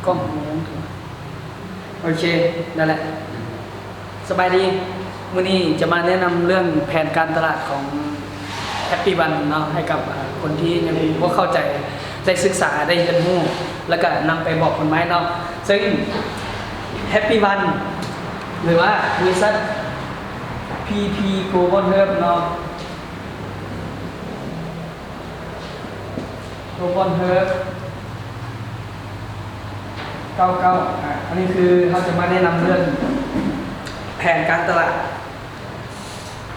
ກ້ອງ ໂອເຄ ນັ້ນແຫຼະ. ສະບາຍດີ, ມື້ນີ້ຈະມາແນະນຳເລື່ອງແຜນການຕະຫຼາດຂອງ Happy One ເນາະ ໃຫ້ກັບ ເອີ ຄົນທີ່ຍັງບໍ່ເຂົ້າໃຈ ໄດ້ສຶກສາ ໄດ້ຮຽນຮູ້ ແລ້ວກະນຳໄປບອກຄົນໃໝ່ເນາະ. ເຊິ່ງ Happy One ຫຼືວ່າບໍລິສັດ ພີພີ Global Health ເນາະ Global Health ເກົ້າເກົ້າ ອາ ອັນນີ້ຄືເຮົາຈະມາແນະນຳເລື່ອງແຜນການຕະຫຼາດ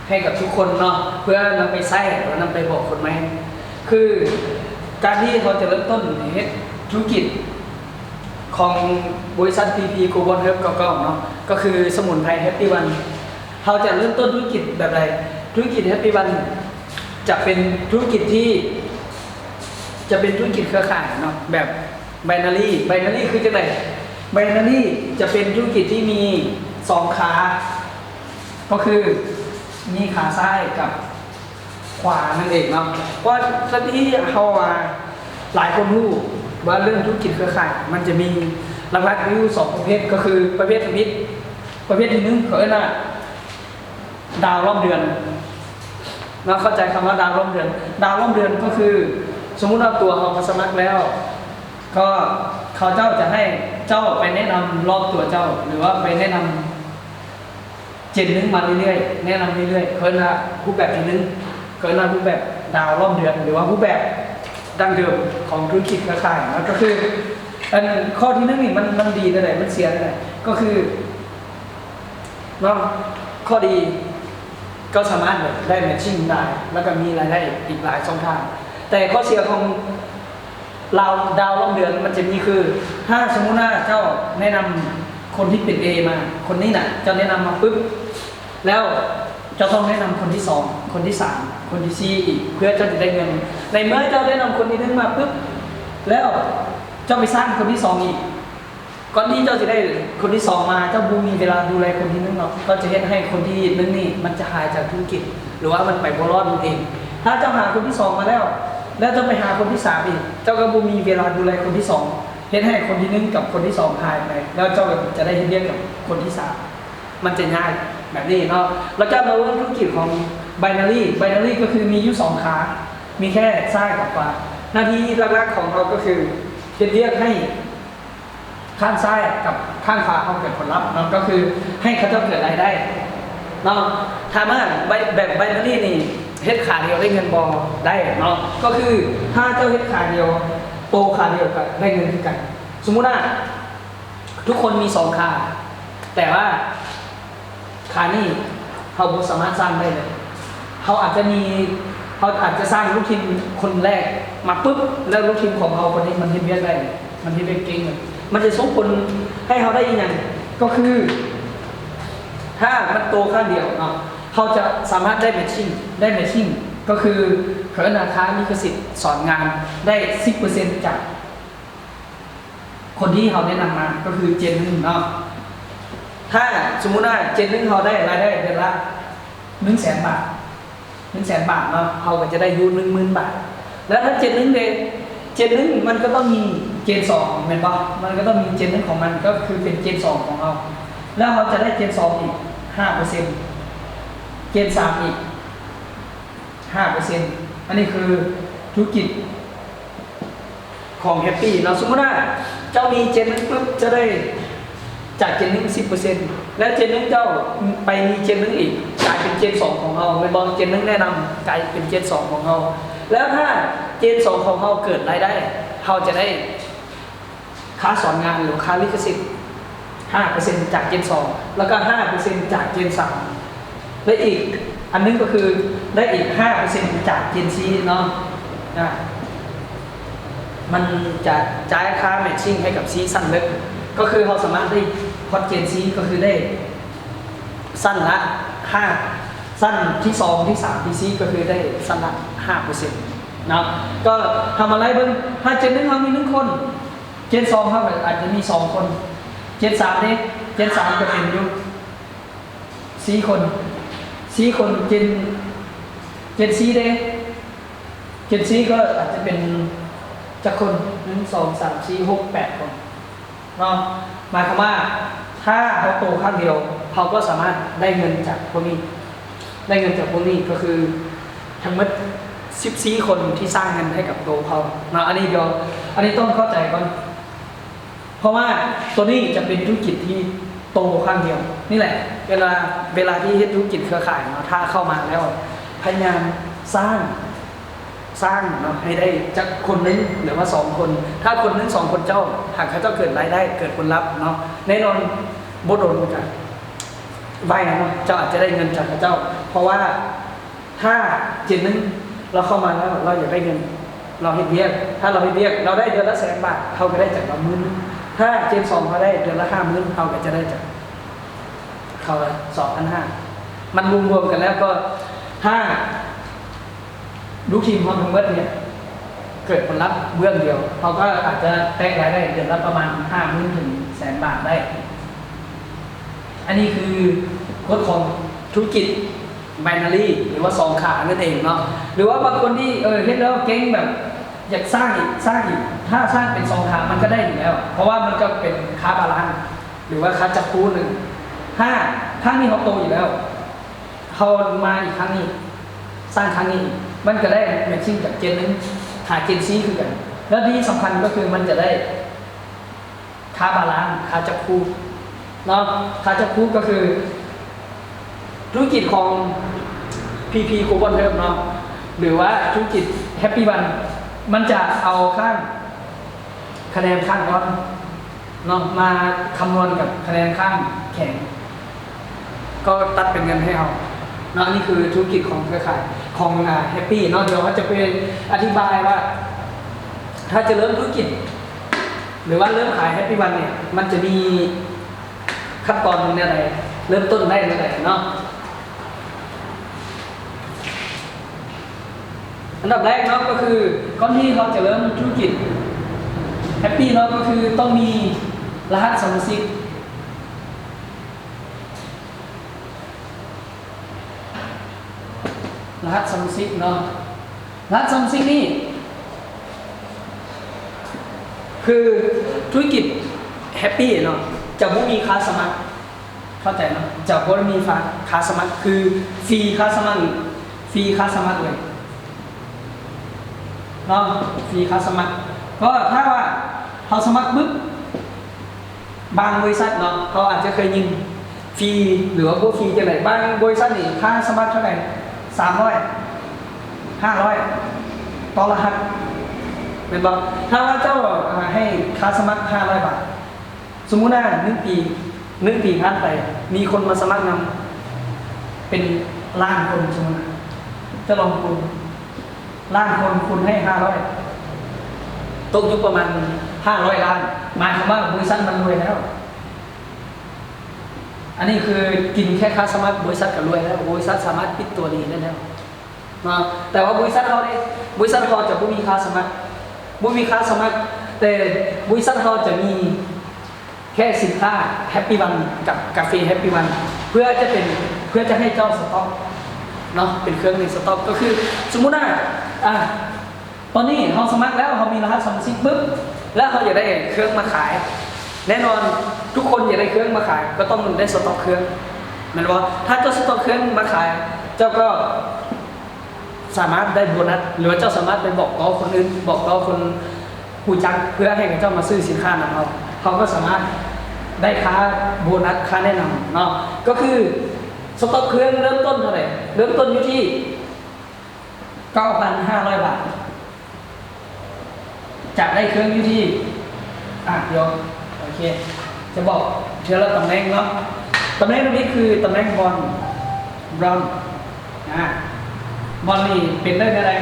ໃຫ້ກັບທຸກຄົນເນາະ ເພື່ອນຳໄປໃຊ້ ແລ້ວນຳໄປບອກຄົນໃໝ່. ຄືການທີ່ເຮົາຈະເລີ່ມຕົ້ນເຮັດທຸລະກິດຂອງບໍລິສັດ ພີພີ Global Health ເກົ້າເກົ້າ ເນາະ ກໍຄືສະໝຸນໄພ Happy One ເຮົາຈະເລີ່ມຕົ້ນທຸລະກິດແບບໃດ? ທຸລະກິດ Happy One ຈະເປັນທຸລະກິດທີ່ ຈະເປັນທຸລະກິດເຄືອຂ່າຍເນາະ ແບບ binary binary ຄືຈັ່ງໃດ? Binary ຈະເປັນທຸລະກິດທີ່ມີສອງຂາ ກໍຄືມີຂາຊ້າຍກັບຂວານັ້ນເອງເນາະ. ເພາະວ່າທີ່ເຮົາວ່າ ຫຼາຍຄົນຮູ້ວ່າເລື່ອງທຸລະກິດເຄືອຂ່າຍ ມັນຈະມີຫຼັກໆຢູ່ສອງປະເພດ ກໍຄືປະເພດທຳອິດ ປະເພດທີໜຶ່ງ ເຂົາເອີ້ນວ່າ ດາວລ້ອມເດືອນເນາະ. ເຂົ້າໃຈຄຳວ່າດາວລ້ອມເດືອນ? ດາວລ້ອມເດືອນກໍຄື ສົມມຸດວ່າຕົວເຮົາມາສະໝັກແລ້ວ ກໍເຂົາເຈົ້າຈະໃຫ້ເຈົ້າໄປແນະນຳລອບຕົວເຈົ້າ ຫຼືວ່າໄປແນະນຳເຈນໜຶ່ງມາເລື້ອຍໆ ແນະນຳເລື້ອຍໆ ເອີ້ນວ່າຮູບແບບທີໜຶ່ງ ເອີ້ນວ່າຮູບແບບດາວລ້ອມເດືອນ ຫຼືວ່າຮູບແບບດັ້ງເດີມຂອງທຸລະກິດເຄືອຂ່າຍເນາະ. ກໍຄື ອັນຂໍ້ທີໜຶ່ງນີ້ ມັນ ມັນດີແນວໃດ ມັນເສຍແນວໃດ? ກໍຄື ເນາະ ຂໍ້ດີກໍສາມາດແບບໄດ້ແມັດຊິງໄດ້ ແລ້ວກໍມີລາຍໄດ້ອີກຫຼາຍຊ່ອງທາງ. ແຕ່ຂໍ້ເສຍຂອງລາວ ດາວລ້ອມເດືອນມັນຈະມີຄື ຖ້າສົມມຸດວ່າເຈົ້າແນະນຳຄົນທີ່ເປັນ A ມາ ຄົນນີ້ນະ ເຈົ້າແນະນຳມາປຶບ ແລ້ວເຈົ້າຕ້ອງແນະນຳຄົນທີສອງ ຄົນທີສາມ ຄົນທີສີ່ອີກ ເພື່ອເຈົ້າຈະໄດ້ເງິນ. ໃນເມື່ອເຈົ້າແນະນຳຄົນທີໜຶ່ງມາປຶບ ແລ້ວເຈົ້າໄປສ້າງຄົນທີສອງອີກ ກ່ອນທີ່ເຈົ້າຊິໄດ້ຄົນທີສອງມາ ເຈົ້າບໍ່ມີເວລາດູແລຄົນທີໜຶ່ງເນາະ ກໍຈະເຮັດໃຫ້ຄົນທີໜຶ່ງນີ້ມັນຈະຫາຍຈາກທຸລະກິດ ຫຼືວ່າມັນໄປບໍ່ລອດນັ້ນເອງ. ຖ້າເຈົ້າຫາຄົນທີສອງມາແລ້ວ ແລ້ວເຈົ້າໄປຫາຄົນທີສາມອີກ ເຈົ້າກໍບໍ່ມີເວລາດູແລຄົນທີສອງ ເຮັດໃຫ້ຄົນທີໜຶ່ງກັບຄົນທີສອງຫາຍໄປ ແລ້ວເຈົ້າກໍຈະໄດ້ເຮັດວຽກກັບຄົນທີສາມ ມັນຈະຍາກແບບນີ້ເນາະ. ແລ້ວກໍມາເບິ່ງທຸລະກິດຂອງ binary binary ກໍຄືມີຢູ່ສອງຂາ ມີແຄ່ຊ້າຍກັບຂວາ. ໜ້າທີ່ຫຼັກໆຂອງເຮົາກໍຄືເຮັດວຽກໃຫ້ ຂ້າງຊ້າຍກັບຂ້າງຂວາເຮົາເກີດຜົນລັບເນາະ ກໍຄືໃຫ້ເຂົາເຈົ້າເກີດລາຍໄດ້ເນາະ. ຖາມວ່າ ໄບ ແບບ binary ນີ້ເຮັດຂາດຽວໄດ້ເງິນບໍ່? ໄດ້ເນາະ. ກໍຄືຖ້າເຈົ້າເຮັດຂາດຽວ ໂຕຂາດຽວກໍໄດ້ເງິນຄືກັນ. ສົມມຸດວ່າທຸກຄົນມີສອງຂາ ແຕ່ວ່າ ຂານີ້ເຮົາບໍ່ສາມາດສ້າງໄດ້ເລີຍ. ເຮົາອາດຈະມີ ເຮົາອາດຈະສ້າງລູກທີມຄົນແລກມາປຶບ ແລ້ວລູກທີມຂອງເຮົາຄົນນີ້ມັນເຮັດວຽກໄດ້ເລີຍ ມັນເຮັດວຽກເກັ່ງເລີຍ ມັນຈະສົ່ງຜົນໃຫ້ເຮົາໄດ້ອີ່ຫຍັງ? ກໍຄື ຖ້າມັນໂຕຂ້າງດຽວເນາະ ເຮົາຈະສາມາດໄດ້ແມັດຊິງ ໄດ້ແມັດຊິງ ກໍຄືເຂົາເອີ້ນວ່າຄ່າລິຂະສິດສອນງານໄດ້ສິບເປີເຊັນຈາກ ຄົນທີ່ເຮົາແນະນຳມາກໍຄືເຈນໜຶ່ງເນາະ. ຖ້າສົມມຸດວ່າເຈນໜຶ່ງເຮົາໄດ້ລາຍໄດ້ເດືອນລະໜຶ່ງແສນບາດ ໜຶ່ງແສນບາດເນາະ ເຮົາກໍຈະໄດ້ຢູ່ໜຶ່ງໝື່ນບາດ. ແລ້ວຖ້າເຈນໜຶ່ງເດ ເຈນໜຶ່ງມັນກໍຕ້ອງມີເຈນສອງແມ່ນບໍ່? ມັນກໍຕ້ອງມີເຈນໜຶ່ງຂອງມັນ ກໍຄືເປັນເຈນສອງຂອງເຮົາ ແລ້ວເຮົາຈະໄດ້ເຈນສອງອີກຫ້າເປີເຊັນ ເຈນສາມອີກ ຫ້າເປີເຊັນ. ອັນນີ້ຄືທຸລະກິດຂອງແຮັບປີເນາະ. ສົມມຸດວ່າເຈົ້າມີເຈນໜຶ່ງປຶບ ເຈົ້າໄດ້ຈາກເຈນໜຶ່ງສິບເປີເຊັນ ແລະ ເຈນໜຶ່ງເຈົ້າໄປມີເຈນໜຶ່ງອີກ ກາຍເປັນເຈນສອງຂອງເຮົາ ແມ່ນບໍ່? ເຈນໜຶ່ງແນະນຳກາຍເປັນເຈນສອງຂອງເຮົາ. ແລ້ວຖ້າເຈນສອງຂອງເຮົາເກີດລາຍໄດ້ ເຮົາຈະໄດ້ ຄ່າສອນງານ ຫຼືວ່າຄ່າລິຂະສິດ ຫ້າເປີເຊັນຈາກເຈນສອງ ແລ້ວກໍຫ້າເປີເຊັນຈາກເຈນສາມ ແລະ ອີກອັນໜຶ່ງກໍຄືໄດ້ອີກຫ້າເປີເຊັນຈາກເຈນຊີເນາະ. ອາ ມັນຈະຈ່າຍຄ່າແມັດຊິງໃຫ້ກັບຊີຊັ້ນເລິກ ກໍຄືເຮົາສາມາດໄດ້ຮອດເຈນຊີ ກໍຄືໄດ້ຊັ້ນລະຫ້າ ຊັ້ນທີສອງ ທີສາມ ທີສີ່ ກໍຄືໄດ້ຊັ້ນລະຫ້າເປີເຊັນເນາະ. ກໍເຮົາມາໄລ່ເບິ່ງ ຖ້າເຈນໜຶ່ງເຮົາມີໜຶ່ງຄົນ ເຈນສອງເຮົາກໍອາດຈະມີສອງຄົນ ເຈນສາມເດ້ ເຈນສາມກໍເປັນຢູ່ສີ່ຄົນ ສີ່ຄົນ ເຈນ ເຈນຊີເດ້ ເຈນຊີກໍອາດຈະເປັນຈັກຄົນ ໜຶ່ງ ສອງ ສາມ ສີ່ ຫົກ ແປດຄົນ ເນາະ ໝາຍຄວາມວ່າ ຖ້າເຮົາໂຕຄັ້ງດຽວ ເຮົາກໍສາມາດໄດ້ເງິນຈາກພວກນີ້ ໄດ້ເງິນຈາກພວກນີ້ ກໍຄືທັງໝົດສິບສີ່ຄົນທີ່ສ້າງເງິນໃຫ້ກັບໂຕເຮົາເນາະ. ອັນນີ້ດຽວ ອັນນີ້ຕ້ອງເຂົ້າໃຈກ່ອນ ເພາະວ່າໂຕນີ້ຈະເປັນທຸລະກິດທີ່ໂຕຄັ້ງດຽວ. ນີ້ແຫຼະ ເວລາ ເວລາທີ່ເຮັດທຸລະກິດເຄືອຂ່າຍເນາະ ຖ້າເຂົ້າມາແລ້ວ ພະຍາຍາມສ້າງ ສ້າງເນາະ ໃຫ້ໄດ້ຈັກຄົນໜຶ່ງ ຫຼືວ່າສອງຄົນ. ຖ້າຄົນໜຶ່ງສອງຄົນເຈົ້າ ຫາກເຂົາເຈົ້າເກີດລາຍໄດ້ ເກີດຜົນລັບເນາະ ແນ່ນອນບໍ່ດົນກະໄວເນາະ ເຈົ້າອາດຈະໄດ້ເງິນຈາກເຂົາເຈົ້າ. ເພາະວ່າຖ້າເຈນໜຶ່ງລາວເຂົ້າມາແລ້ວ ລາວຢາກໄດ້ເງິນ ລາວເຮັດວຽກ ຖ້າລາວເຮັດວຽກ ລາວໄດ້ເດືອນລະແສນບາດ ເຮົາກໍໄດ້ຈາກລາວໝື່ນ. ຖ້າເຈນສອງເຮົາໄດ້ເດືອນລະຫ້າໝື່ນ ເຮົາກໍຈະໄດ້ຈາກເຂົາສອງພັນຫ້າ. ມັນລວມໆກັນແລ້ວກໍ ຖ້າ ລູກທີມເຮົາທັງໝົດເນຍ ເກີດຜົນລັບເບື້ອງດຽວ ເຮົາກໍອາດຈະແຕກລາຍໄດ້ເດືອນລະປະມານຫ້າໝື່ນເຖິງແສນບາດໄດ້. ອັນນີ້ຄືກົດຂອງທຸລະກິດໄບນາຣີ ຫຼືວ່າສອງຂານັ້ນເອງເນາະ. ຫຼືວ່າບາງຄົນທີ່ ເອີ ເຮັດແລ້ວເກັ່ງ ແບບຢາກສ້າງອີກ ສ້າງອີກ ຖ້າສ້າງເປັນສອງຂາມັນກໍໄດ້ຢູ່ແລ້ວ ເພາະວ່າມັນກໍເປັນຄ້າບາລານ ຫຼືວ່າຄ້າຈັບຄູ່ໜຶ່ງ. ຖ້າຄັ້ງນີ້ເຮົາໂຕຢູ່ແລ້ວ ເຮົາມາອີກຄັ້ງນີ້ ສ້າງຄັ້ງນີ້ ມັນກໍໄດ້ແມັດຊິງກັບເຈນໜຶ່ງຫາເຈນສີ່ຄືກັນ. ແລ້ວທີ່ສຳຄັນກໍຄືມັນຈະໄດ້ຄ້າບາລານ ຄ້າຈັບຄູ່ເນາະ. ຄ້າຈັບຄູ່ກໍຄືທຸລະກິດຂອງ ພີພີ ຄູບອນເທີມເນາະ ຫຼືວ່າທຸລະກິດແຮັບປີວັນ ມັນຈະເອົາຂ້າງ ຄະແນນຂ້າງອ່ອນເນາະ ມາຄຳນວນກັບຄະແນນຂ້າງແຂງ ກໍຕັດເປັນເງິນໃຫ້ເຮົາເນາະ. ອັນນີ້ຄືທຸລະກິດຂອງເຄືອຂ່າຍຂອງ ອາ ແຮັບປີເນາະ. ດຽວເຮົາຈະໄປອະທິບາຍວ່າ ຖ້າຈະເລີ່ມທຸລະກິດ ຫຼືວ່າເລີ່ມຂາຍແຮັບປີວັນເນຍ ມັນຈະມີຂັ້ນຕອນແນວໃດ ເລີ່ມຕົ້ນໄດ້ແນວໃດເນາະ. ອັນດັບແລກເນາະ ກໍຄືກ່ອນທີ່ເຮົາຈະເລີ່ມທຸລະກິດແຮັບປີເນາະ ກໍຄືຕ້ອງມີລະຫັດສະມາຊິກ ລະຫັດສະມາຊິກເນາະ. ລະຫັດສະມາຊິກນີ້ ຄືທຸລະກິດແຮັບປີເນາະ ຈະບໍ່ມີຄ່າສະໝັກ ເຂົ້າໃຈເນາະ ຈະບໍ່ໄດ້ມີຄ່າ ຄ່າສະໝັກ ຄືຟຣີຄ່າສະໝັກ ຟຣີຄ່າສະໝັກເລີຍເນາະ ຟຣີຄ່າສະໝັກ. ກໍຖ້າວ່າເຮົາສະໝັກປຶບ ບາງບໍລິສັດເນາະ ເຮົາອາດຈະເຄີຍຍິນຟຣີ ຫຼືວ່າບໍ່ຟຣີຈັ່ງໃດ ບາງບໍລິສັດນີ້ຄ່າສະໝັກເທົ່າໃດ ສາມຮ້ອຍ ຫ້າຮ້ອຍ ຕໍ່ລະຫັດ ແມ່ນບໍ່? ຖ້າວ່າເຈົ້າ ອາ ໃຫ້ຄ່າສະໝັກຫ້າຮ້ອຍບາດ ສົມມຸດວ່າໜຶ່ງປີ ໜຶ່ງປີຜ່ານໄປ ມີຄົນມາສະໝັກນຳເປັນລ້ານຄົນ ສົມມຸດນະ ເຈົ້າລອງຄູນ ລ້ານຄົນຄູນໃຫ້ຫ້າຮ້ອຍ ຕົກຢູ່ປະມານຫ້າຮ້ອຍລ້ານ ໝາຍຄວາມວ່າບໍລິສັດມັນລວຍແລ້ວ. ອັນນີ້ຄືກິນແຄ່ຄ່າສະໝັກ ບໍລິສັດກໍລວຍແລ້ວ ບໍລິສັດສາມາດປິດຕົວໜີ້ໄດ້ແລ້ວເນາະ. ແຕ່ວ່າບໍລິສັດເຮົາເດ ບໍລິສັດເຮົາຈະບໍ່ມີຄ່າສະໝັກ ບໍ່ມີຄ່າສະໝັກ ແຕ່ບໍລິສັດເຮົາຈະມີ ແຄ່ສິນຄ້າແຮັບປີວັນກັບກາເຟແຮັບປີວັນ ເພື່ອຈະເປັນ ເພື່ອຈະໃຫ້ເຈົ້າສະຕັອກເນາະ ເປັນເຄື່ອງໃນສະຕັອກ. ກໍຄືສົມມຸດວ່າ ອາ ຕອນນີ້ເຮົາສະໝັກແລ້ວ ເຮົາມີລະຫັດສະມາຊິກປຶບ ແລ້ວເຮົາຢາກໄດ້ເຄື່ອງມາຂາຍ ແນ່ນອນທຸກຄົນຢາກໄດ້ເຄື່ອງມາຂາຍ ກໍຕ້ອງໄດ້ສະຕັອກເຄື່ອງ ແມ່ນບໍ່? ຖ້າເຈົ້າສະຕັອກເຄື່ອງມາຂາຍ ເຈົ້າກໍ ສາມາດໄດ້ໂບນັດ ຫຼືວ່າເຈົ້າສາມາດໄປບອກຕໍ່ຄົນອື່ນ ບອກຕໍ່ຄົນຮູ້ຈັກ ເພື່ອໃຫ້ເຂົາເຈົ້າມາຊື້ສິນຄ້ານຳເຮົາ ເຮົາກໍສາມາດໄດ້ຄ່າໂບນັດ ຄ່າແນະນຳເນາະ. ກໍຄືສະຕັອກເຄື່ອງເລີ່ມຕົ້ນເທົ່າໃດ? ເລີ່ມຕົ້ນຢູ່ທີ່ເກົ້າພັນຫ້າຮ້ອຍບາດ ຈະໄດ້ເຄື່ອງຢູ່ທີ່ ອາ ດຽວ ໂອເຄ ຈະບອກເທື່ອລະຕຳແໜ່ງເນາະ. ຕຳແໜ່ງຕົວນີ້ຄືຕຳແໜ່ງບອນ ບອນ ອາ ບອນນີ້ເປັນໄດ້ແນວໃດ?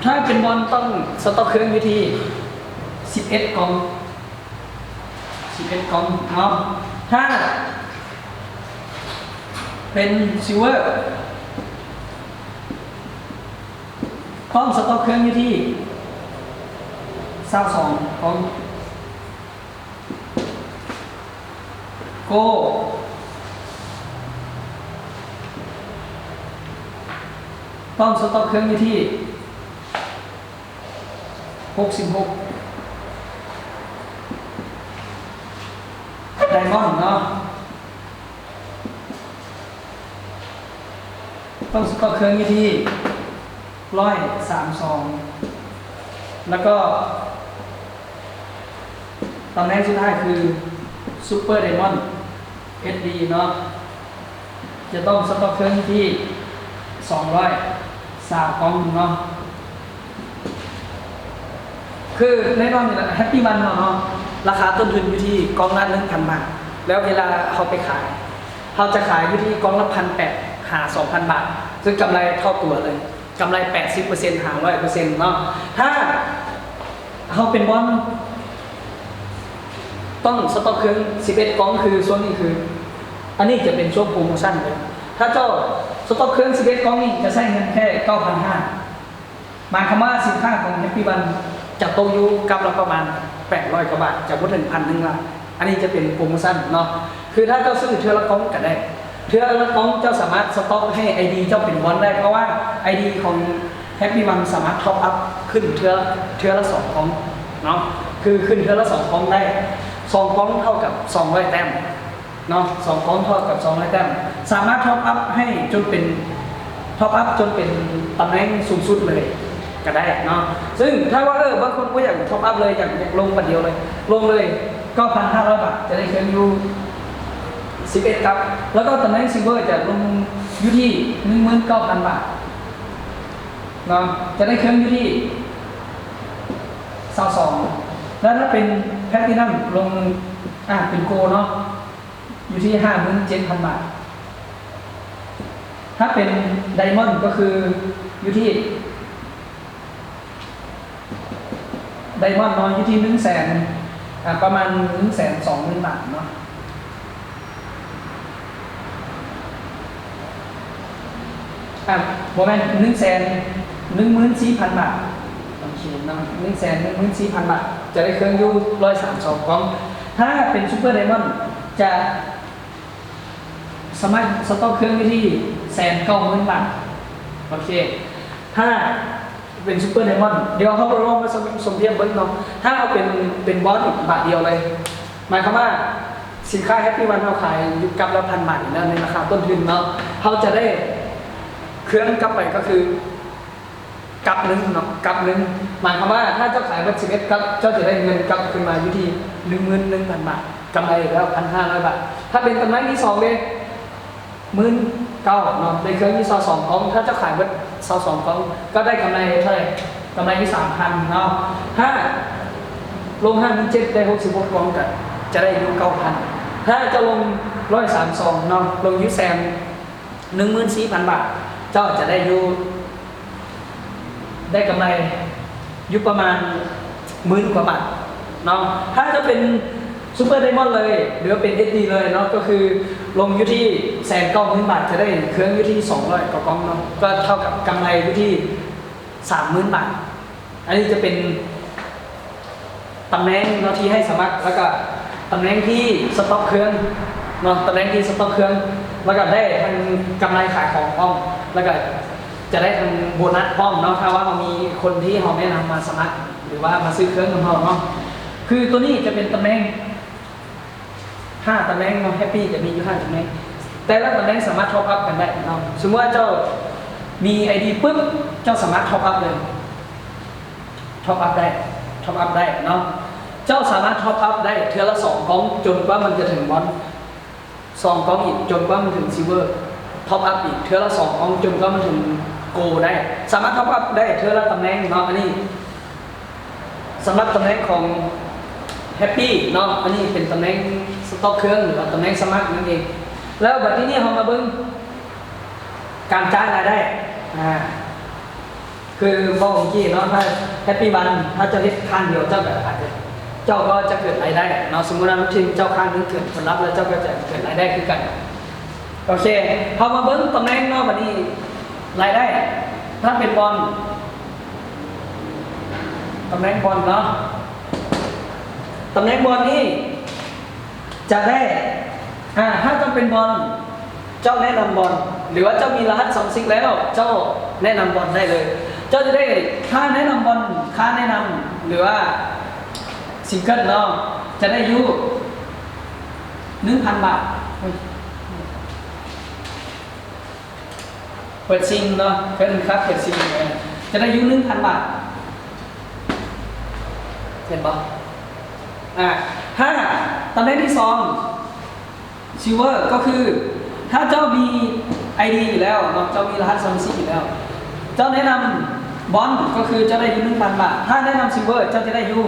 ຖ້າເປັນບອນຕ້ອງສະຕັອກເຄື່ອງຢູ່ທີ່ສິບເອັດກ່ອງ ສິບເອັດກ່ອງເນາະ. ຖ້າເປັນຊິລເວີ ຕ້ອງສະຕັອກເຄື່ອງຢູ່ທີ່ຊາວສອງກ່ອງ ໂກລ ຕ້ອງສະຕັອກເຄື່ອງຢູ່ທີ່ຫົກສິບຫົກ. Diamond ເນາະ ຕ້ອງສະຕັອກເຄື່ອງຢູ່ທີ່ຮ້ອຍສາມສອງ ແລ້ວກໍຕຳແໜ່ງສຸດທ້າຍຄື Super Diamond ເອັດດີ ເນາະ ຈະຕ້ອງສະຕັອກເຄື່ອງທີ່ສອງຮ້ອຍຊາວກ່ອງເນາະ. ຄືແນ່ນອນຢູ່ແລ້ວ Happy One ເຮົາເນາະ ລາຄາຕົ້ນທຶນຢູ່ທີ່ກ່ອງລະໜຶ່ງພັນບາດ ແລ້ວເວລາເຮົາໄປຂາຍ ເຮົາຈະຂາຍຢູ່ທີ່ກ່ອງລະພັນແປດຫາສອງພັນບາດ ຊຶ່ງກຳໄລເທົ່າຕົວເລີຍ ກຳໄລແປດສິບເປີເຊັນຫາຮ້ອຍເປີເຊັນເນາະ. ຖ້າເຮົາເປັນບອນ ຕ້ອງສະຕັອກເຄື່ອງສິບເອັດກ່ອງ ຄືຊ່ວງນີ້ຄື ອັນນີ້ຈະເປັນຊ່ວງໂປຣໂມຊັນເລີຍ. ຖ້າເຈົ້າສະຕັອກເຄື່ອງສິບເອັດກ່ອງນີ້ ຈະໃຊ້ເງິນແຄ່ເກົ້າພັນຫ້າ ໝາຍຄວາມວ່າສິນຄ້າຂອງ Happy One ຈະຕົກຢູ່ກັບລະປະມານແປດຮ້ອຍກວ່າບາດ ຈະບໍ່ເຖິງພັນໜຶ່ງລະ. ອັນນີ້ຈະເປັນໂປຣໂມຊັນເນາະ ຄືຖ້າເຈົ້າຊື້ເທື່ອລະກ່ອງກໍໄດ້ ເທື່ອລະກ່ອງເຈົ້າສາມາດສະຕັອກໃຫ້ ID ເຈົ້າເປັນບອນໄດ້ ເພາະວ່າ ID ຂອງ Happy One ສາມາດ top up ຂຶ້ນເທື່ອ ເທື່ອລະສອງກ່ອງເນາະ ຄືຂຶ້ນເທື່ອລະສອງກ່ອງໄດ້ ສອງກ່ອງເທົ່າກັບສອງຮ້ອຍແຕ້ມເນາະ ສອງກ່ອງເທົ່າກັບສອງຮ້ອຍແຕ້ມ ສາມາດ top up ໃຫ້ຈົນເປັນ top up ຈົນເປັນຕຳແໜ່ງສູງສຸດເລີຍກໍໄດ້ເນາະ. ຊຶ່ງຖ້າວ່າ ເອີ ບາງຄົນບໍ່ຢາກ top up ເລີຍ ຢາກ ຢາກລົງບາດດຽວເລີຍ ລົງເລີຍເກົ້າພັນຫ້າຮ້ອຍບາດ ຈະໄດ້ເຄື່ອງຢູ່ສິບເອັດກັບ ແລ້ວກໍຕຳແໜ່ງ Silver ຈະລົງຢູ່ທີ່ໜຶ່ງໝື່ນເກົ້າພັນບາດເນາະ ຈະໄດ້ເຄື່ອງຢູ່ທີ່ຊາວສອງ ແລ້ວຖ້າເປັນ Platinum ລົງ ອ່າ ເປັນ Gold ເນາະ ຢູ່ທີ່ຫ້າໝື່ນເຈັດພັນບາດ. ຖ້າເປັນ Diamond ກໍຄືຢູ່ທີ່ Diamond ເນາະ ຢູ່ທີ່ໜຶ່ງແສນ ອ່າ ປະມານໜຶ່ງແສນສອງໝື່ນບາດເນາະ. ອ່າ ບໍ່ແມ່ນ ໜຶ່ງແສນໜຶ່ງໝື່ນສີ່ພັນບາດ. ໂອເຄເນາະ ໜຶ່ງແສນໜຶ່ງໝື່ນສີ່ພັນບາດ ຈະໄດ້ເຄື່ອງຢູ່ຮ້ອຍສາມສອງກ່ອງ. ຖ້າເປັນ Super Diamond ຈະສາມາດສະຕັອກເຄື່ອງຢູ່ທີ່ແສນເກົ້າໝື່ນບາດ. ໂອເຄ ຖ້າ ເປັນ Super Diamond ດຽວເຮົາລອງມາສົມ ສົມທຽບເບິ່ງເນາະ. ຖ້າເຮົາເປັນ ເປັນບອນບາດດຽວເລີຍ ໝາຍຄວາມວ່າສິນຄ້າ Happy One ເຮົາຂາຍຢູ່ກັບລະພັນບາດນີ້ນະ ໃນລາຄາຕົ້ນທຶນເນາະ ເຮົາຈະໄດ້ເຄື່ອງກັບໄປກໍຄືກັບໜຶ່ງເນາະ ກັບໜຶ່ງ. ໝາຍຄວາມວ່າຖ້າເຈົ້າຂາຍເບິດສິບເອັດກັບ ເຈົ້າຈະໄດ້ເງິນກັບຄືນມາຢູ່ທີ່ໜຶ່ງໝື່ນໜຶ່ງພັນບາດ ກຳໄລແລ້ວພັນຫ້າຮ້ອຍບາດ. ຖ້າເປັນຕຳແໜ່ງທີສອງເດ ໝື່ນເກົ້າເນາະ ໄດ້ເຄື່ອງຢູ່ຊາວສອງກ່ອງ ຖ້າເຈົ້າຂາຍເບິດຊາວສອງກ່ອງ ກໍໄດ້ກຳໄລເທົ່າໃດ? ກຳໄລຢູ່ສາມພັນເນາະ. ຖ້າລົງຫ້າໝື່ນເຈັດ ໄດ້ຫົກສິບຫົກກ່ອງ ກໍຈະໄດ້ຢູ່ເກົ້າພັນ. ຖ້າເຈົ້າລົງຮ້ອຍສາມສອງເນາະ ລົງຢູ່ແສນໜຶ່ງໝື່ນສີ່ພັນບາດ ເຈົ້າຈະໄດ້ຢູ່ ໄດ້ກຳໄລຢູ່ປະມານໝື່ນກວ່າບາດເນາະ. ຖ້າຈະເປັນ Super Diamond ເລີຍ ຫຼືວ່າເປັນ ເອັດດີ ເລີຍເນາະ ກໍຄືລົງຢູ່ທີ່ແສນເກົ້າໝື່ນບາດ ຈະໄດ້ເຄື່ອງຢູ່ທີ່ສອງຮ້ອຍກວ່າກ່ອງເນາະ ກໍເທົ່າກັບກຳໄລຢູ່ທີ່ສາມໝື່ນບາດ. ອັນນີ້ຈະເປັນ ຕຳແໜ່ງເນາະທີ່ໃຫ້ສະໝັກ ແລ້ວກະຕຳແໜ່ງທີ່ສະຕັອກເຄື່ອງເນາະ ຕຳແໜ່ງທີ່ສະຕັອກເຄື່ອງ ແລ້ວກະໄດ້ທັງກຳໄລຂາຍຂອງພ້ອມ ແລ້ວກະຈະໄດ້ທັງໂບນັດພ້ອມເນາະ ຖ້າວ່າເຮົາມີຄົນທີ່ເຮົາແນະນຳມາສະໝັກ ຫຼືວ່າມາຊື້ເຄື່ອງນຳເຮົາເນາະ. ຄືໂຕນີ້ຈະເປັນຕຳແໜ່ງ ຫ້າຕຳແໜ່ງເນາະ Happy ຈະມີຢູ່ຫ້າຕຳແໜ່ງ ແຕ່ລະຕຳແໜ່ງສາມາດ top up ກັນໄດ້ເນາະ. ສົມມຸດວ່າເຈົ້າມີ ID ປຶບ ເຈົ້າສາມາດ top up ເລີຍ top up ໄດ້ top up ໄດ້ເນາະ. ເຈົ້າສາມາດ top up ໄດ້ເທື່ອລະສອງກ່ອງ ຈົນກວ່າມັນຈະເຖິງບອນ ສອງກ່ອງອີກ ຈົນກວ່າມັນເຖິງ Silver, top up ອີກເທື່ອລະສອງກ່ອງ ຈົນກວ່າມັນເຖິງ Gold ໄດ້. ສາມາດ top up ໄດ້ເທື່ອລະຕຳແໜ່ງເນາະ. ອັນນີ້ ສຳລັບຕຳແໜ່ງຂອງ Happy ເນາະ ອັນນີ້ເປັນຕຳແໜ່ງສະຕັອກເຄື່ອງ ຫຼືວ່າຕຳແໜ່ງສະໝັກນັ້ນເອງ. ແລ້ວບັດທີນີ້ເຮົາມາເບິ່ງການຈ່າຍລາຍໄດ້ ອ່າ ຄືບອກເມື່ອກີ້ເນາະ ຖ້າ Happy One ຖ້າເຈົ້າເຮັດຄັ້ງດຽວ ເຈົ້າກໍອາດຈະ ເຈົ້າກໍຈະເກີດລາຍໄດ້ເນາະ. ສົມມຸດວ່າລູກທີມເຈົ້າຄັ້ງໜຶ່ງເກີດຜົນລັບ ແລ້ວເຈົ້າກໍຈະເກີດລາຍໄດ້ຄືກັນ. ໂອເຄ ເຮົາມາເບິ່ງຕຳແໜ່ງເນາະ ບັດນີ້ລາຍໄດ້ ຖ້າເປັນບອນ ຕຳແໜ່ງບອນເນາະ ຕຳແໜ່ງບອນນີ້ຈະໄດ້ ອ່າ ຖ້າເຈົ້າເປັນບອນ ເຈົ້າແນະນຳບອນ ຫຼືວ່າເຈົ້າມີລະຫັດສະມາຊິກແລ້ວ ເຈົ້າແນະນຳບອນໄດ້ເລີຍ. ເຈົ້າຈະໄດ້ຄ່າແນະນຳບອນ ຄ່າແນະນຳ ຫຼືວ່າ Single ເນາະ ຈະໄດ້ຢູ່ ໜຶ່ງພັນບາດ. ເປີດຊິງເນາະ ເພິ່ນຄັບເປີດຊິງ ຈະໄດ້ຢູ່ໜຶ່ງພັນບາດ. ເຫັນບໍ່? ອາ ຫ້າ ຕຳແໜ່ງທີສອງ ຊິລເວີ ກໍຄື ຖ້າເຈົ້າມີໄອດີຢູ່ແລ້ວເນາະ ເຈົ້າມີລະຫັດສະມາຊິກຢູ່ແລ້ວ ເຈົ້າແນະນຳບອນ ກໍຄືເຈົ້າໄດ້ຢູ່ໜຶ່ງພັນບາດ. ຖ້າແນະນຳຊິລເວີ ເຈົ້າຈະໄດ້ຢູ່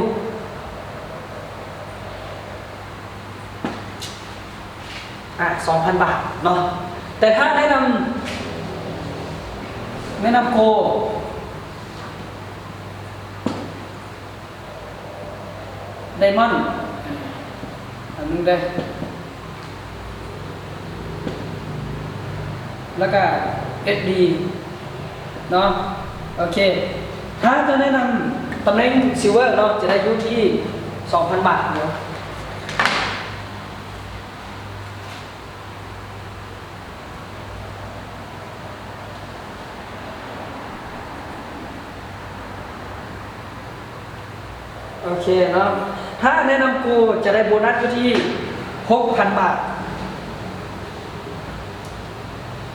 ອາ ສອງພັນບາດເນາະ. ແຕ່ຖ້າແນະນຳ ແນະນຳໂກ ໄດມອນ ອັນໜຶ່ງເດ້ ແລ້ວກະເອັສດີເນາະ. ໂອເຄ ຖ້າຈະແນະນຳຕຳແໜ່ງຊິລເວີເນາະ ຈະໄດ້ຢູ່ທີ່ສອງພັນບາດເນາະ. ໂອເຄເນາະ ຖ້າແນະນຳໂກຈະໄດ້ໂບນັດຢູ່ທີ່ຫົກພັນບາດ.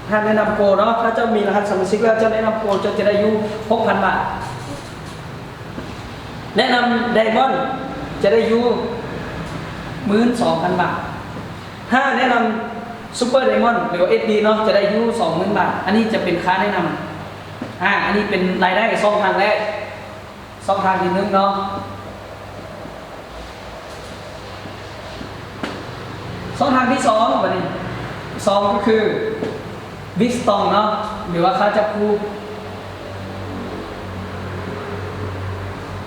ຖ້າແນະນຳໂກເນາະ ຖ້າເຈົ້າມີລະຫັດສະມາຊິກແລ້ວ ເຈົ້າແນະນຳໂກ ເຈົ້າຈະໄດ້ຢູ່ຫົກພັນບາດ. ແນະນຳໄດມອນ ຈະໄດ້ຢູ່ໝື່ນສອງພັນບາດ. ຖ້າແນະນຳຊຸບເປີໄດມອນ ຫຼືວ່າເອັສດີເນາະ ຈະໄດ້ຢູ່ສອງໝື່ນບາດ. ອັນນີ້ຈະເປັນຄ່າແນະນຳ. ອາ ອັນນີ້ເປັນລາຍໄດ້ຊ່ອງທາງແລກ ຊ່ອງທາງທີໜຶ່ງເນາະ. ຊ່ອງທາງທີສອງ ບາດນີ້ ສອງ ກໍຄື ບິດສະຕອງເນາະ ຫຼືວ່າຄ່າຈັບຄູ່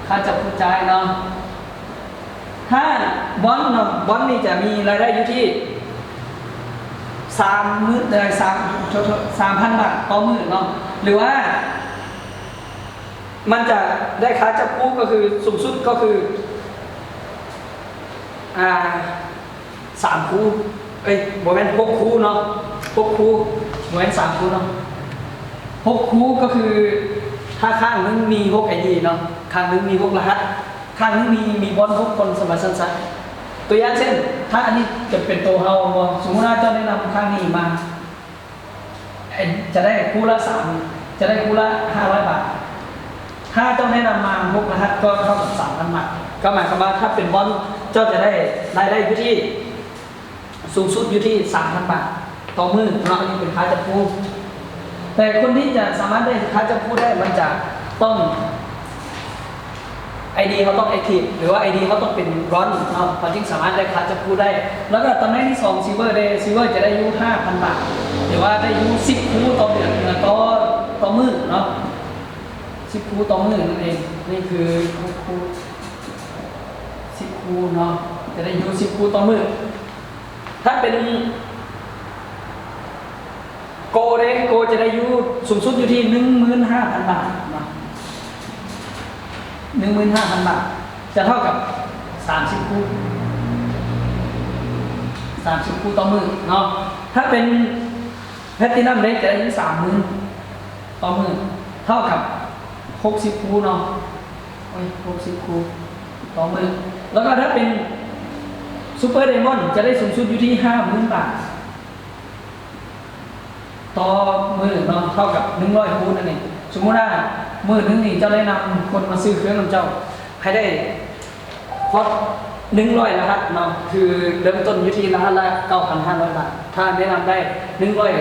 ຄ່າຈັບຄູ່ຈ່າຍເນາະ. ຖ້າບອນເນາະ ບອນນີ້ຈະມີລາຍໄດ້ຢູ່ທີ່ສາມໝື່ນ ເອີ ສາມ ໂທດ ໂທດ ສາມພັນບາດຕໍ່ມື້ເນາະ ຫຼືວ່າ ມັນຈະໄດ້ຄ່າຈັບຄູ່ ກໍຄືສູງສຸດກໍຄື ອ່າ ສາມຄູ່ ເອີຍ ບໍ່ແມ່ນ ຫົກຄູ່ເນາະ ຫົກຄູ່ ບໍ່ແມ່ນສາມຄູ່ເນາະ ຫົກຄູ່ ກໍຄືຖ້າຂ້າງໜຶ່ງມີຫົກໄອດີເນາະ ຂ້າງໜຶ່ງມີຫົກລະຫັດ ຂ້າງໜຶ່ງມີ ມີບອນຫົກຄົນ ສະມາຊິກຊັ້ນຊະ. ຕົວຢ່າງເຊັ່ນ ຖ້າອັນນີ້ຈະເປັນໂຕເຮົາເນາະ ສົມມຸດວ່າເຈົ້າແນະນຳຂ້າງນີ້ມາ ຈະໄດ້ຄູ່ລະສາມ ຈະໄດ້ຄູ່ລະຫ້າຮ້ອຍບາດ. ຖ້າເຈົ້າແນະນຳມາຫົກລະຫັດ ກໍເທົ່າກັບສາມພັນບາດ. ກໍໝາຍຄວາມວ່າ ຖ້າເປັນບອນ ເຈົ້າຈະໄດ້ລາຍໄດ້ຢູ່ທີ່ ສູງສຸດຢູ່ທີ່ສາມພັນບາດຕໍ່ມື້ເນາະ. ອັນນີ້ເປັນຄ່າຈັບຄູ່. ແຕ່ຄົນທີ່ຈະສາມາດໄດ້ຄ່າຈັບຄູ່ໄດ້ ມັນຈະຕ້ອງ ໄອດີເຮົາຕ້ອງແອັກທີບ ຫຼືວ່າໄອດີເຮົາຕ້ອງເປັນບອນເນາະ ເຮົາຈຶ່ງສາມາດໄດ້ຄ່າຈັບຄູ່ໄດ້. ແລ້ວກໍຕຳແໜ່ງທີສອງ ຊິລເວີເດ ຊິລເວີຈະໄດ້ຢູ່ຫ້າພັນບາດ ຫຼືວ່າໄດ້ຢູ່ສິບຄູ່ຕໍ່ເດືອນ ຕໍ່ ຕໍ່ມື້ເນາະ ສິບຄູ່ຕໍ່ມື້ນັ້ນເອງ. ນີ້ຄືຫົກຄູ່ ສິບຄູ່ເນາະ ຈະໄດ້ຢູ່ສິບຄູ່ຕໍ່ມື້. ຖ້າເປັນ ໂກເດ້ ໂກຈະໄດ້ຢູ່ສູງສຸດຢູ່ທີ່ໜຶ່ງໝື່ນຫ້າພັນບາດເນາະ ໜຶ່ງໝື່ນຫ້າພັນບາດ ຈະເທົ່າກັບສາມສິບຄູ່ ສາມສິບຄູ່ຕໍ່ມື້ເນາະ. ຖ້າເປັນແພທິນຳເດ້ ຈະໄດ້ຢູ່ສາມໝື່ນຕໍ່ມື້ ເທົ່າກັບຫົກສິບຄູ່ເນາະ ໂອ້ຍ ຫົກສິບຄູ່ຕໍ່ມື້. ແລ້ວກໍຖ້າເປັນຊຸບເປີໄດມອນ ຈະໄດ້ສູງສຸດຢູ່ທີ່ຫ້າໝື່ນບາດ ຕໍ່ມື້ເນາະ ເທົ່າກັບໜຶ່ງຮ້ອຍຄູ່ນັ້ນເອງ. ສົມມຸດວ່າມື້ໜຶ່ງນີ້ເຈົ້າແນະນຳຄົນມາຊື້ເຄື່ອງນຳເຈົ້າ ໃຫ້ໄດ້ຮອດໜຶ່ງຮ້ອຍລະຫັດເນາະ ຄືເລີ່ມຕົ້ນຢູ່ທີ່ລະຫັດລະເກົ້າພັນຫ້າຮ້ອຍບາດ. ຖ້າແນະນຳໄດ້ໜຶ່ງຮ້ອຍ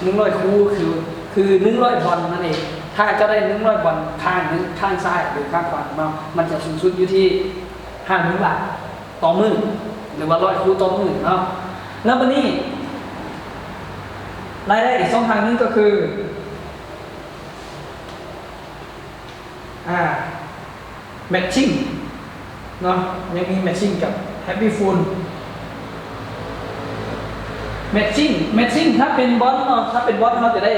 ໜຶ່ງຮ້ອຍຄູ່ ຄື ຄືໜຶ່ງຮ້ອຍບອນນັ້ນເອງ. ຖ້າເຈົ້າໄດ້ໜຶ່ງຮ້ອຍບອນຂ້າງໜຶ່ງ ຂ້າງຊ້າຍ ຫຼື ຂ້າງຂວາເນາະ ມັນຈະສູງສຸດຢູ່ທີ່ຫ້າໝື່ນບາດ ຕໍ່ມື້ ຫຼືວ່າຮ້ອຍຄູ່ຕໍ່ມື້ເນາະ. ແລ້ວບາດນີ້ ລາຍໄດ້ອີກຊ່ອງທາງໜຶ່ງກໍຄື ອ່າ ແມັດຊິງເນາະ ຍັງມີແມັດຊິງກັບແຮັບປີ້ຟູນ ແມັດຊິງ ແມັດຊິງ ຖ້າເປັນບອນເນາະ ຖ້າເປັນບອນເຮົາຈະໄດ້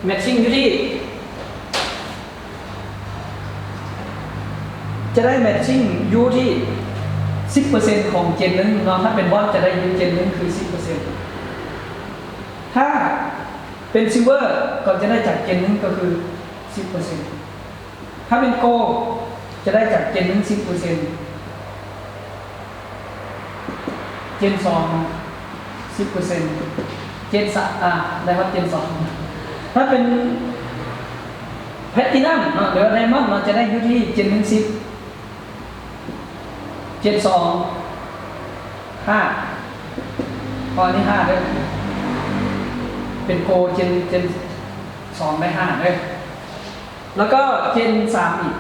ແມັດຊິງຢູ່ທີ່ ຈະໄດ້ແມັດຊິງຢູ່ທີ່ສິບເປີເຊັນຂອງເຈນໜຶ່ງເນາະ. ຖ້າເປັນບອນຈະໄດ້ຢູ່ເຈນໜຶ່ງຄືສິບເປີເຊັນ ຖ້າເປັນຊິລເວີກໍຈະໄດ້ຈາກເຈນໜຶ່ງກໍຄືສິບເປີເຊັນ ຖ້າເປັນໂກລຈະໄດ້ຈາກເຈນໜຶ່ງສິບເປີເຊັນ Gen ສອງ ສິບເປີເຊັນ Gen ສາມ ອາ ໄດ້ຮອດ Gen ສອງ. ຖ້າເປັນ Platinum ເນາະ ຫຼືວ່າ Diamond ເນາະ ຈະໄດ້ຢູ່ທີ່ Gen ໜຶ່ງ ສິບ Gen ສອງ ຫ້າ ຂໍ້ນີ້ ຫ້າ ເດີ້. ເປັນ Gold Gen Gen ສອງ ໄດ້ ຫ້າ ເດີ້. ແລ້ວກໍ Gen ສາມ ອີກ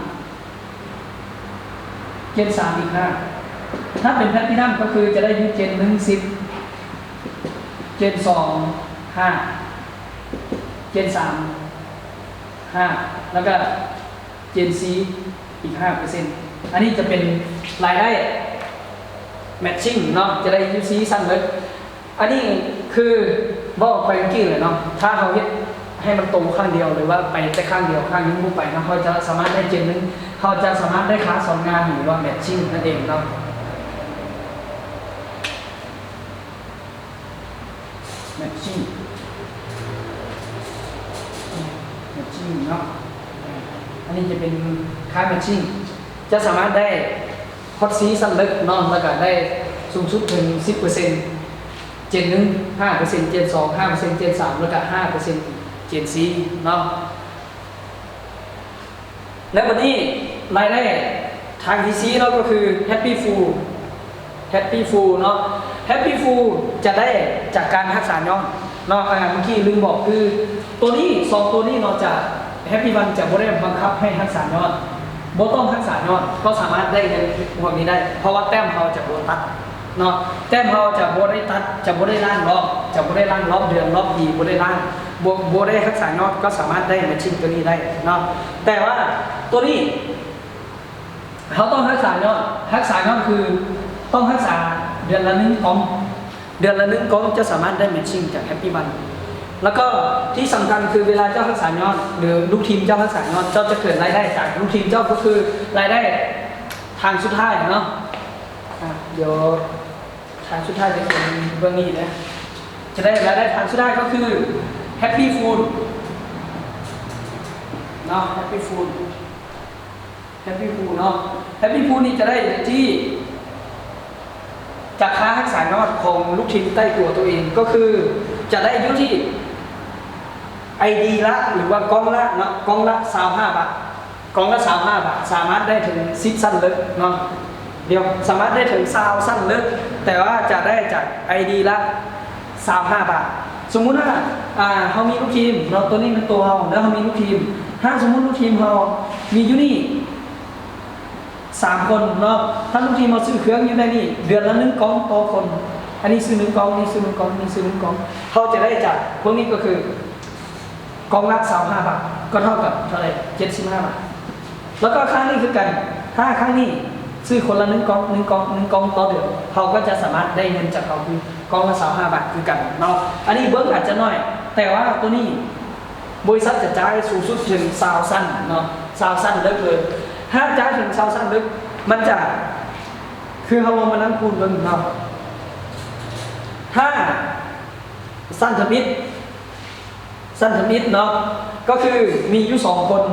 Gen ສາມ ອີກ ຫ້າ. ຖ້າເປັນ Platinum ກໍຄືຈະໄດ້ຢູ່ Gen ໜຶ່ງ ສິບ Gen ສອງ ຫ້າ Gen ສາມ ຫ້າ ແລ້ວກໍ Gen ສີ່ ອີກ ຫ້າເປີເຊັນ. ອັນນີ້ຈະເປັນລາຍໄດ້ matching ເນາະ ຈະໄດ້ຢູ່ສີ່ຊັ້ນເລີຍ. ອັນນີ້ຄືເວົ້າໄປເມື່ອກີ້ແຫຼະເນາະ ຖ້າເຮົາເຮັດໃຫ້ມັນໂຕຄັ້ງດຽວ ຫຼືວ່າໄປແຕ່ຄັ້ງດຽວ ຄັ້ງໜຶ່ງບໍ່ໄປເນາະ ເຮົາຈະສາມາດໄດ້ Gen ໜຶ່ງ ເຮົາຈະສາມາດໄດ້ຄ່າສອນງານ ຫຼືວ່າ matching ນັ້ນເອງເນາະ. Matching Matching ເນາະ ອັນນີ້ຈະເປັນຄ່າ matching ຈະສາມາດໄດ້ຮອດສີ່ຊັ້ນເລິກເນາະ ແລ້ວກະໄດ້ສູງສຸດເຖິງສິບເປີເຊັນ Gen ໜຶ່ງ ຫ້າເປີເຊັນ Gen ສອງ ຫ້າເປີເຊັນ Gen ສາມ ແລ້ວກະ ຫ້າເປີເຊັນ Gen ສີ່ເນາະ. ແລ້ວບັດນີ້ລາຍໄດ້ທາງທີສີ່ເນາະ ກໍຄື Happy Full Happy Full ເນາະ Happy Full ຈະໄດ້ຈາກການຮັກສາຍອດເນາະ. ອາ ເມື່ອກີ້ລືມບອກ ຄືໂຕນີ້ ສອງໂຕນີ້ເນາະ ຈະ Happy One ຈະບໍ່ໄດ້ບັງຄັບໃຫ້ຮັກສາຍອດ ບໍ່ຕ້ອງຮັກສາຍອດ ກໍສາມາດໄດ້ເງິນພວກນີ້ໄດ້ ເພາະວ່າແຕ້ມເຮົາຈະບໍ່ຕັດເນາະ ແຕ້ມເຮົາຈະບໍ່ໄດ້ຕັດ ຈະບໍ່ໄດ້ລ້າງລອບ ຈະບໍ່ໄດ້ລ້າງລອບເດືອນ ລອບປີ ບໍ່ໄດ້ລ້າງ ບໍ່ ບໍ່ໄດ້ຮັກສາຍອດ ກໍສາມາດໄດ້ matching ໂຕນີ້ໄດ້ເນາະ. ແຕ່ວ່າໂຕນີ້ ເຮົາຕ້ອງຮັກສາຍອດ ຮັກສາຍອດຄືຕ້ອງຮັກສາເດືອນລະໜຶ່ງກ່ອງ ເດືອນລະໜຶ່ງກ່ອງ ເຈົ້າສາມາດໄດ້ matching ຈາກ Happy One. ແລ້ວກໍທີ່ສຳຄັນຄືເວລາເຈົ້າຮັກສາຍອດ ຫຼືລູກທີມເຈົ້າຮັກສາຍອດ ເຈົ້າຈະເກີດລາຍໄດ້ຈາກລູກທີມເຈົ້າ ກໍຄືລາຍໄດ້ທາງສຸດທ້າຍເນາະ. ອາ ດຽວ ທາງສຸດທ້າຍຈະຂຽນເບື້ອງນີ້ເດີ້ ຈະໄດ້ລາຍໄດ້ທາງສຸດທ້າຍກໍຄື Happy Full ເນາະ Happy Full Happy Full ເນາະ Happy Full ນີ້ຈະໄດ້ຢູ່ທີ່ ຈາກຄ່າຮັກສາຍອດຂອງລູກທີມໃຕ້ຕົວໂຕເອງ ກໍຄືຈະໄດ້ຢູ່ທີ່ ໄອດີ ລະ ຫຼືວ່າກ່ອງລະເນາະ ກ່ອງລະຊາວຫ້າບາດ ກ່ອງລະຊາວຫ້າບາດ ສາມາດໄດ້ເຖິງສິບຊັ້ນເລິກເນາະ ດຽວ ສາມາດໄດ້ເຖິງຊາວຊັ້ນເລິກ ແຕ່ວ່າຈະໄດ້ຈາກໄອດີ ລະຊາວຫ້າບາດ. ສົມມຸດວ່າ ອາ ເຮົາມີລູກທີມເນາະ ໂຕນີ້ແມ່ນໂຕເຮົາ ແລ້ວເຮົາມີລູກທີມ ຖ້າສົມມຸດລູກທີມເຮົາມີຢູ່ນີ້ສາມຄົນເນາະ ຖ້າລູກທີມເຮົາຊື້ເຄື່ອງຢູ່ໃນນີ້ ເດືອນລະໜຶ່ງກ່ອງຕໍ່ຄົນ ອັນນີ້ຊື້ໜຶ່ງກ່ອງ ນີ້ຊື້ໜຶ່ງກ່ອງ ນີ້ຊື້ໜຶ່ງກ່ອງ ເຮົາຈະໄດ້ຈາກພວກນີ້ກໍຄື ກ່ອງລະຊາວຫ້າບາດ ກໍເທົ່າກັບເທົ່າໃດ? ເຈັດສິບຫ້າບາດ. ແລ້ວກໍຂ້າງນີ້ຄືກັນ ຖ້າຂ້າງນີ້ຊື້ຄົນລະໜຶ່ງກ່ອງ ໜຶ່ງກ່ອງ ໜຶ່ງກ່ອງຕໍ່ເດືອນ ເຮົາກໍຈະສາມາດໄດ້ເງິນຈາກເຂົາຄືກ່ອງລະຊາວຫ້າບາດຄືກັນເນາະ. ອັນນີ້ເບິ່ງອາດຈະໜ້ອຍ ແຕ່ວ່າໂຕນີ້ບໍລິສັດຈະຈ່າຍສູງສຸດເຖິງຊາວຊັ້ນເນາະ ຊາວຊັ້ນເລິກເລີຍ. ຖ້າຈ່າຍເຖິງຊາວຊັ້ນເລິກ ມັນຈະ ຄືເຮົາລອງມານັ່ງຄູນເບິ່ງເນາະ ຖ້າຊັ້ນທຳອິດ ຊັ້ນທຳອິດເນາະ ກໍຄືມີຢູ່ສອງຄົນ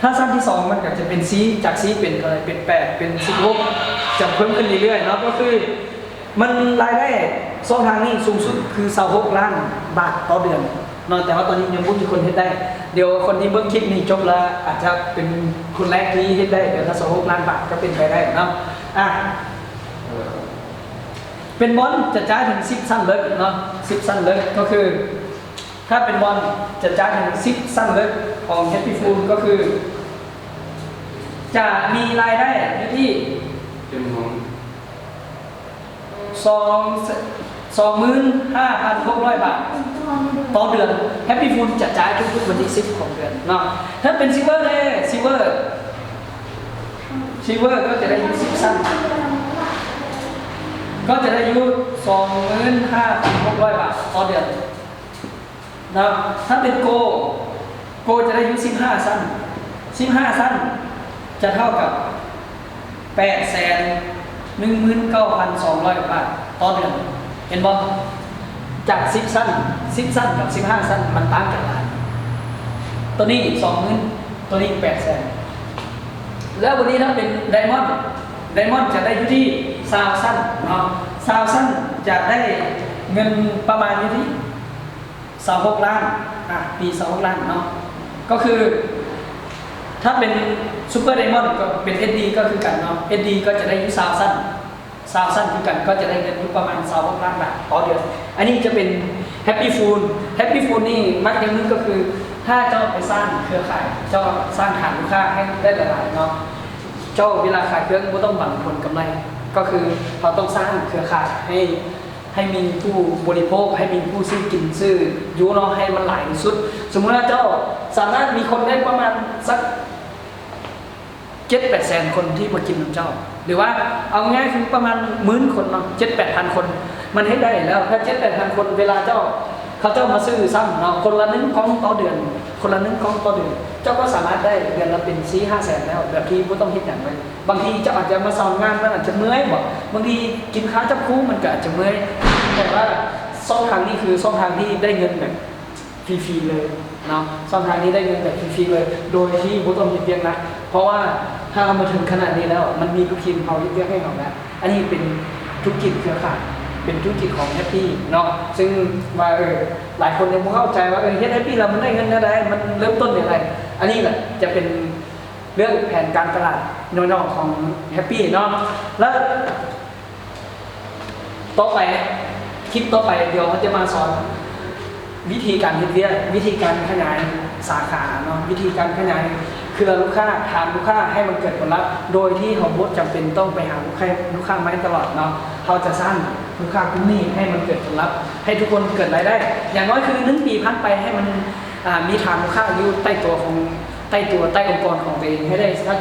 ຖ້າຊັ້ນທີສອງມັນກໍຈະເປັນສີ່ ຈາກສີ່ເປັນເທົ່າໃດ? ເປັນແປດ ເປັນສິບຫົກ ຈະເພີ່ມຂຶ້ນເລື້ອຍໆເນາະ. ກໍຄືມັນລາຍໄດ້ຊ່ອງທາງນີ້ສູງສຸດຄືຊາວຫົກລ້ານບາດຕໍ່ເດືອນເນາະ ແຕ່ວ່າຕອນນີ້ຍັງບໍ່ມີຄົນເຮັດໄດ້. ດຽວຄົນທີ່ເບິ່ງຄລິບນີ້ຈົບແລ້ວອາດຈະເປັນຄົນແລກທີ່ເຮັດໄດ້ເດືອນລະຊາວຫົກລ້ານບາດ ກໍເປັນໄປໄດ້ເນາະ. ອາ ເປັນບອນຈະຈ່າຍເຖິງສິບຊັ້ນເລິກເນາະ ສິບຊັ້ນເລິກ ກໍຄື ຖ້າເປັນບອນຈະຈ່າຍເຖິງສິບຊັ້ນເລີຍຂອງ Happy Full ກໍຄື ຈະມີລາຍໄດ້ຢູ່ທີ່ ເປັນຂອງ ສອງ ສອງໝື່ນຫ້າພັນຫົກຮ້ອຍບາດຕໍ່ເດືອນ. Happy Full ຈະຈ່າຍທຸກໆວັນທີສິບຂອງເດືອນເນາະ. ຖ້າເປັນ Silver ເດ Silver Silver ກໍຈະໄດ້ຢູ່ສິບຊັ້ນ ກໍຈະໄດ້ຢູ່ສອງໝື່ນຫ້າພັນຫົກຮ້ອຍບາດຕໍ່ເດືອນ. ເນາະ ຖ້າເປັນ Gold Gold ຈະໄດ້ຢູ່ສິບຫ້າຊັ້ນ ສິບຫ້າຊັ້ນຈະເທົ່າກັບແປດແສນໜຶ່ງໝື່ນເກົ້າພັນສອງຮ້ອຍບາດຕໍ່ເດືອນ. ເຫັນບໍ່? ຈາກສິບຊັ້ນ ສິບຊັ້ນກັບສິບຫ້າຊັ້ນມັນຕ່າງກັນຫຼາຍ. ໂຕນີ້ສອງໝື່ນ ໂຕນີ້ແປດແສນ. ແລ້ວບັດນີ້ຖ້າເປັນ Diamond Diamond ຈະໄດ້ຢູ່ທີ່ຊາວຊັ້ນເນາະ ຊາວຊັ້ນຈະໄດ້ເງິນປະມານຢູ່ທີ່ຊາວຫົກລ້ານ ອາ ປີຊາວຫົກລ້ານເນາະ ກໍຄື ຖ້າເປັນ Super Diamond ກໍເປັນ SD ກໍຄືກັນເນາະ SD ກໍຈະໄດ້ຢູ່ຊາວຊັ້ນ ຊາວຊັ້ນຄືກັນ ກໍຈະໄດ້ເງິນຢູ່ປະມານຊາວຫົກລ້ານບາດຕໍ່ເດືອນ. ອັນນີ້ຈະເປັນ Happy Full Happy Full ນີ້ມັກຢ່າງໜຶ່ງກໍຄື ຖ້າເຈົ້າໄປສ້າງເຄືອຂ່າຍ ເຈົ້າສ້າງຖານລູກຄ້າໃຫ້ໄດ້ຫຼາຍໆເນາະ ເຈົ້າເວລາຂາຍເຄື່ອງບໍ່ຕ້ອງຫວັງຜົນກຳໄລ ກໍຄືເຮົາຕ້ອງສ້າງເຄືອຂ່າຍໃຫ້ ໃຫ້ມີຜູ້ບໍລິໂພກ ໃຫ້ມີຜູ້ຊື້ກິນຊື້ຢູ່ເນາະ ໃຫ້ມັນຫຼາຍທີ່ສຸດ. ສົມມຸດວ່າເຈົ້າສາມາດມີຄົນໄດ້ປະມານສັກ ເຈັດແປດແສນຄົນທີ່ມາກິນນຳເຈົ້າ ຫຼືວ່າເອົາງ່າຍຄືປະມານໝື່ນຄົນເນາະ ເຈັດແປດພັນຄົນ ມັນເຮັດໄດ້ແລ້ວ ຖ້າເຈັດແປດພັນຄົນ ເວລາເຈົ້າ ເຂົາເຈົ້າມາຊື້ຊ້ຳເນາະ ຄົນລະໜຶ່ງກ່ອງຕໍ່ເດືອນ ຄົນລະໜຶ່ງກ່ອງຕໍ່ເດືອນ ເຈົ້າກໍສາມາດໄດ້ເດືອນລະເປັນສີ່ຫ້າແສນແລ້ວ ແບບທີ່ບໍ່ຕ້ອງເຮັດຫຍັງເລີຍ. ບາງທີເຈົ້າອາດຈະມາເຊົາງານ ມັນອາດຈະເມື່ອຍບໍ ບາງທີກິນຄາຈັບຄູ່ມັນກໍອາດຈະເມື່ອຍ ແຕ່ວ່າຊ່ອງທາງນີ້ຄືຊ່ອງທາງທີ່ໄດ້ເງິນແບບ ຟຣີໆເລີຍເນາະ ຊ່ອງທາງນີ້ໄດ້ເງິນແບບຟຣີໆເລີຍ ໂດຍທີ່ບໍ່ຕ້ອງເຮັດວຽກໜັກ ເພາະວ່າຖ້າເຮົາມາເຖິງຂະໜາດນີ້ແລ້ວ ມັນມີລູກທີມເຮົາເຮັດວຽກໃຫ້ເຮົາແລ້ວ. ອັນນີ້ເປັນທຸລະກິດເຄືອຂ່າຍ ເປັນທຸລະກິດຂອງ Happy ເນາະ ຊຶ່ງວ່າ ເອີ ຫຼາຍຄົນຍັງບໍ່ເຂົ້າໃຈວ່າ ເອີ ເຮັດ Happy ແລ້ວມັນໄດ້ເງິນແນວໃດ ມັນເລີ່ມຕົ້ນແນວໃດ. ອັນນີ້ແຫຼະຈະເປັນເລື່ອງແຜນການຕະຫຼາດຫຍໍ້ໆຂອງ Happy ເນາະ ແລ້ວ ຕໍ່ໄປ ຄລິບຕໍ່ໄປ ດຽວເຮົາຈະມາສອນວິທີການເຮັດວຽກ ວິທີການຂະຫຍາຍສາຂາເນາະ ວິທີການຂະຫຍາຍເຄືອລູກຄ້າ ຖານລູກຄ້າໃຫ້ມັນເກີດຜົນລັບ ໂດຍທີ່ເຮົາບໍ່ຈຳເປັນຕ້ອງໄປຫາລູກຄ້າ ລູກຄ້າໃໝ່ຕະຫຼອດເນາະ. ເຮົາຈະສ້າງລູກຄ້າກຸ່ມນີ້ໃຫ້ມັນເກີດຜົນລັບ ໃຫ້ທຸກຄົນເກີດລາຍໄດ້ ຢ່າງໜ້ອຍຄືໜຶ່ງປີຜ່ານໄປ ໃຫ້ມັນ ອາ ມີຖານລູກຄ້າຢູ່ໃຕ້ຕົວຂອງ ໃຕ້ຕົວ ໃຕ້ອົງກອນຂອງຕົວເອງໃຫ້ໄດ້ສັກ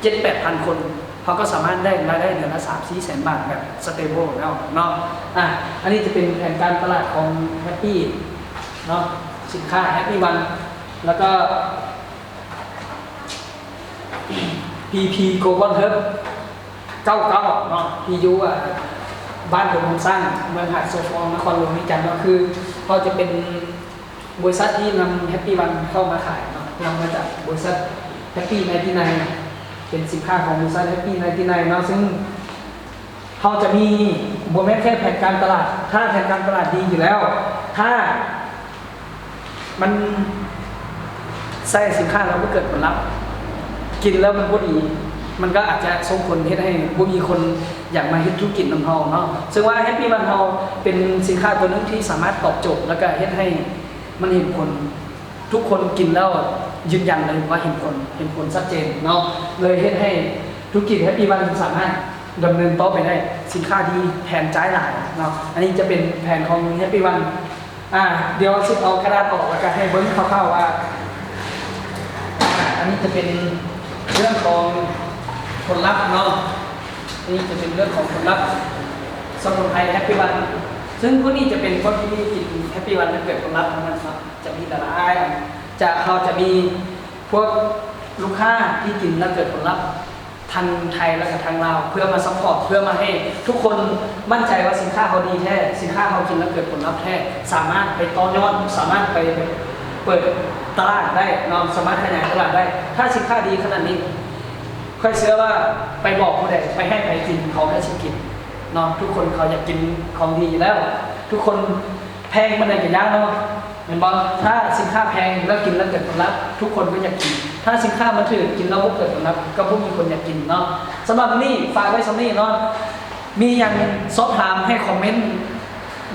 ເຈັດແປດພັນຄົນ ເຮົາກໍສາມາດໄດ້ລາຍໄດ້ເດືອນລະສາມສີ່ແສນບາດແບບ stable ແລ້ວເນາະ. ອາ ອັນນີ້ຈະເປັນແຜນການຕະຫຼາດຂອງ Happy ເນາະ ສິນຄ້າ Happy One ແລ້ວກໍ PB Global Hub ເກົ້າເກົ້າເນາະ ທີ່ຢູ່ ອາ ບ້ານດົງໂຮນຊ້າງ ເມືອງຫາດຊາຍຟອງ ນະຄອນຫຼວງວຽງຈັນເນາະ ຄືເຮົາຈະເປັນ ບໍລິສັດທີ່ນຳ Happy One ເຂົ້າມາຂາຍເນາະ ນຳມາຈາກບໍລິສັດ Happy Ninety-Nine ເປັນສິນຄ້າຂອງບໍລິສັດ Happy Ninety-Nine ເນາະ ຊຶ່ງເຮົາຈະມີ ບໍ່ແມ່ນແຄ່ແຜນການຕະຫຼາດ ຖ້າແຜນການຕະຫຼາດດີຢູ່ແລ້ວ ຖ້າມັນໃຊ້ສິນຄ້າແລ້ວບໍ່ເກີດຜົນລັບ ກິນແລ້ວມັນບໍ່ດີ ມັນກໍອາດຈະສົ່ງຜົນເຮັດໃຫ້ບໍ່ມີຄົນຢາກມາເຮັດທຸລະກິດນຳເຮົາເນາະ. ເຊິ່ງວ່າ Happy One ເຮົາເປັນສິນຄ້າຕົວໜຶ່ງທີ່ສາມາດຕອບໂຈດ ແລ້ວກໍເຮັດໃຫ້ ມັນເຫັນຜົນ ທຸກຄົນກິນແລ້ວຢືນຢັນເລີຍວ່າເຫັນຜົນ ເຫັນຜົນຊັດເຈນເນາະ ເລີຍເຮັດໃຫ້ທຸລະກິດ Happy One ສາມາດດຳເນີນຕໍ່ໄປໄດ້ ສິນຄ້າທີ່ແທນຈ່າຍຫຼາຍເນາະ. ອັນນີ້ຈະເປັນແຜນຂອງ Happy One ອາ ດຽວຊິເອົາກະດາດອອກ ແລ້ວກໍໃຫ້ເບິ່ງຄ່າວໆວ່າ ອາ ອັນນີ້ຈະເປັນເລື່ອງຂອງຜົນລັບເນາະ ອັນນີ້ຈະເປັນເລື່ອງຂອງຜົນລັບສະໝຸນໄພ Happy One ຊຶ່ງພວກນີ້ຈະເປັນພວກທີ່ກິນ Happy One ແລ້ວເກີດຜົນລັບທັງນັ້ນເນາະ. ຈະມີຫຼາຍໆອັນ ຈະ ເຮົາຈະມີພວກລູກຄ້າທີ່ກິນແລ້ວເກີດຜົນລັບ ທັງໄທ ແລ້ວກໍທັງລາວ ເພື່ອມາຊັບພອດ ເພື່ອມາໃຫ້ທຸກຄົນໝັ້ນໃຈວ່າສິນຄ້າເຮົາດີແທ້ ສິນຄ້າເຮົາກິນແລ້ວເກີດຜົນລັບແທ້ ສາມາດໄປຕໍ່ຍອດ ສາມາດໄປເປີດຕະຫຼາດໄດ້ເນາະ ສາມາດຂະຫຍາຍຕະຫຼາດໄດ້. ຖ້າສິນຄ້າດີຂະໜາດນີ້ ຂ້ອຍເຊື່ອວ່າໄປບອກຜູ້ໃດ ໄປໃຫ້ໃຜກິນ ເຂົາກໍຊິກິນເນາະ ທຸກຄົນເຂົາຢາກກິນຂອງດີຢູ່ແລ້ວ ທຸກຄົນ ແພງປານໃດກໍຢ່າເນາະ ແມ່ນບໍ່? ຖ້າສິນຄ້າແພງແລ້ວກິນແລ້ວເກີດຜົນລັບ ທຸກຄົນກໍຢາກກິນ ຖ້າສິນຄ້າມັນຖືກ ກິນແລ້ວບໍ່ເກີດຜົນລັບ ກໍບໍ່ມີຄົນຢາກກິນເນາະ. ສຳລັບມື້ນີ້ຝາກໄວ້ສ່ຳນີ້ເນາະ ມີຫຍັງສອບຖາມໃຫ້ຄອມເມັນ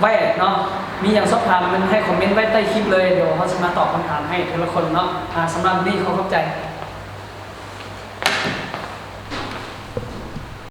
ໄວ້ເນາະ ມີຫຍັງສອບຖາມມັນໃຫ້ຄອມເມັນໄວ້ໃຕ້ຄລິບເລີຍ ດຽວເຮົາຊິມາຕອບຄຳຖາມໃຫ້ເທື່ອລະຄົນເນາະ. ອາ ສຳລັບມື້ນີ້ຂໍຂອບໃຈ.